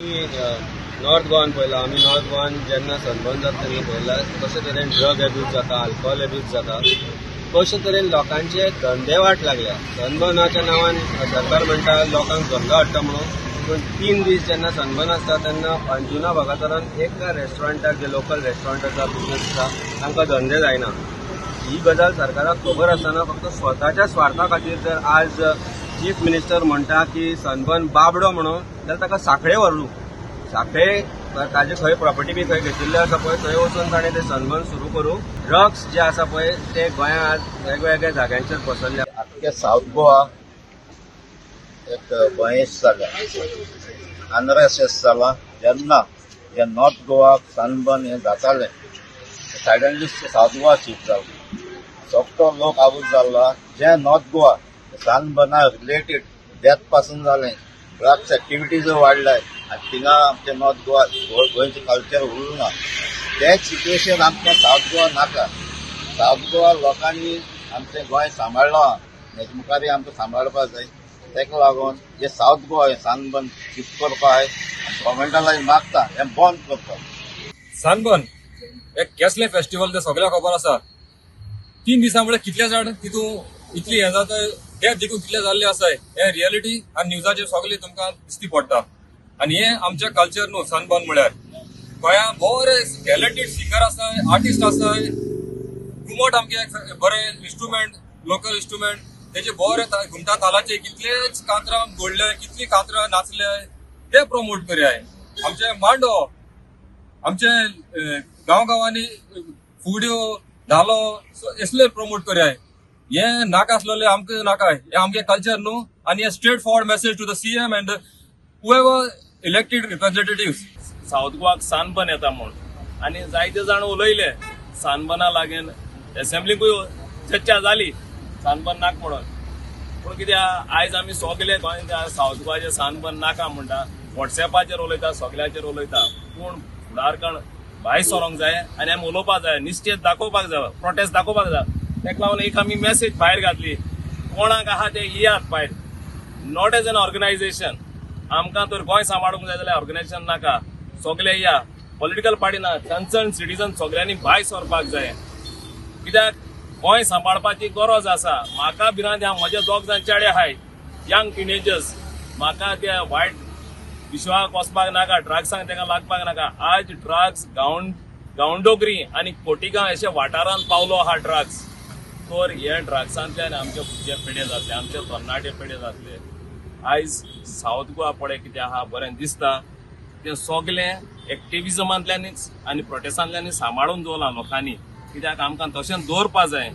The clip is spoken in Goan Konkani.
नॉर्थ गोवान पळयला आमी. नॉर्थ गोवान जेन्ना सनबर्न जाता तेन्ना पळयला कशे तरेन ड्रग एब्यूज जाता, अल्कोहोल एब्यूज जाता, कशे तरेन लोकांचे धंदे वाट लागल्या. सनबर्नाच्या नांवान सरकार म्हणटा लोकांक धंदो हाडटा म्हणून, पूण 3 दीस जेन्ना सनबर्न आसता तेन्ना अंजुना भागांतल्यान एका रेस्टॉरंटाक, जे लोकल रेस्टॉरंट आसा, बिजनेस आसा, तांकां धंदे जायना. ही गजाल सरकाराक खबर आसतना फक्त स्वताच्या स्वार्था खातीर जर आज चीफ मिनिस्टर म्हणटा की सनबर्न बाबडो म्हणून, जाल्यार ताका साखळे व्हरूं. साखळे ताजे खंय प्रॉपर्टी बी खंय घेतिल्ले आसा पळय, थंय वचून ताणें ते सनबर्न सुरू करूं. ड्रग्स जे आसा पळय, ते गोंयांत आज वेगवेगळ्या जाग्यांचेर पसरल्या. आख्खे साऊथ गोवा एक भंयेस जाल्या, अनरेस्ट जाला. जेन्ना हे नॉर्थ गोवा सनबर्न हें जातालें, सडनली साऊथ गोवा शिफ्ट जालो. सगळो लोक आबूज जाल्लो. जे नॉर्थ गोवा सनबर्ना रिलेटेड डेथ पासून जालें, ड्रग्स एक्टिविटीज वाडल्या आनी थिंगा आमचे नॉर्थ गोवा गोंयचें कल्चर उरूंक ना. तेच सिट्युएशन आमकां साऊथ गोवा नाका. साऊथ गोवा लोकांनी आमचें गोंय सांबाळ्ळां, हेजे मुखारय आमकां सांबाळपाक जाय. ताका लागून जे साऊथ गोवा हें सनबर्न शिफ्ट करपा जाय. गव्हर्मेंटा लागीं मागता हें बंद करपाक. सनबर्न हे केसलें फेस्टिवल तें सगळ्यांक खबर आसा. 3 दिसां म्हळ्यार कितले जाण तितून इतली हें जाता, डेथ देखून कितले जाल्ले आसाय, हे रियलिटी आनी न्यूजाचेर सगळे तुमकां दिसती पडटा. आनी हे आमचें कल्चर न्हू. सनबर्न म्हळ्यार गोंया बरे टॅलंटेड सिंगर आसाय, आर्टिस्ट आसाय. घुमट आमचे बरे इन्स्ट्रुमेंट, लोकल इन्स्ट्रुमेंट, तेजे बरे घुमटा तालाचे कितलेच कांतरां घडले, कितली कांतरां नाचले, ते प्रमोट करयाय. आमचे मांडो, आमचे गांव गांवांनी फुगड्यो, धालो असले प्रमोट करयाय. हे नाका आसलेले आमकां नाका. हे आमगे कल्चर न्हू. आनी हे straight forward message to the CM and whoever elected representative. South गोवाक सनबर्न येता म्हूण आनी जायते जाण उलयले सनबर्ना लागीं. एसेंब्लीकूय चर्चा जाली सनबर्न नाका म्हणून. पूण कित्याक आयज आमी सगले गोंय सावथ गोवाचे सनबर्न नाका म्हणटा, वॉट्सॅपाचेर उलयता, सगल्याचेर उलयता, पूण फुडारकण भायर सरोंक जाय आनी आमी उलोवपाक जाय, निश्चेत दाखोवपाक जाय, प्रोटेस्ट दाखोवपाक जाय. ताका लागून एक आमी मॅसेज भायर घातली, कोणाक आहा ते येयात भायर. Not as an organisation, आमकां तर गोंय सांबाळूंक जाय जाल्यार ऑर्गनायझेशन नाका. सगळे या, पॉलिटिकल पार्टी ना, कन्सर्न सिटीजन सगळ्यांनी भायर सरपाक जाय, कित्याक गोंय सांबाळपाची गरज आसा. म्हाका भिरांत आहा, म्हजे दोग जाण चेडे आहाय, यंग टिनेजर्स. म्हाका त्या वायट विश्वाक वचपाक नाका, ड्रग्सांक ताका लागपाक नाका. आज ड्रग्स गांव गांवडोंगरी आनी खोतिगांव अशे वाठारांत पावलो आहा ड्रग्स. तर हे ड्रग्सांतल्यान आमचे भुरगे पेडे जातले, आमचे तरणाटे पेडे जातले. आयज सावथ गोवा पळय कितें आहा, बरें दिसता. तें सगलें एक्टिविजमांतल्यानच आनी प्रोटेस्टांतल्यानच सांबाळून दवरलां लोकांनी, कित्याक आमकां तशें दवरपा जाय.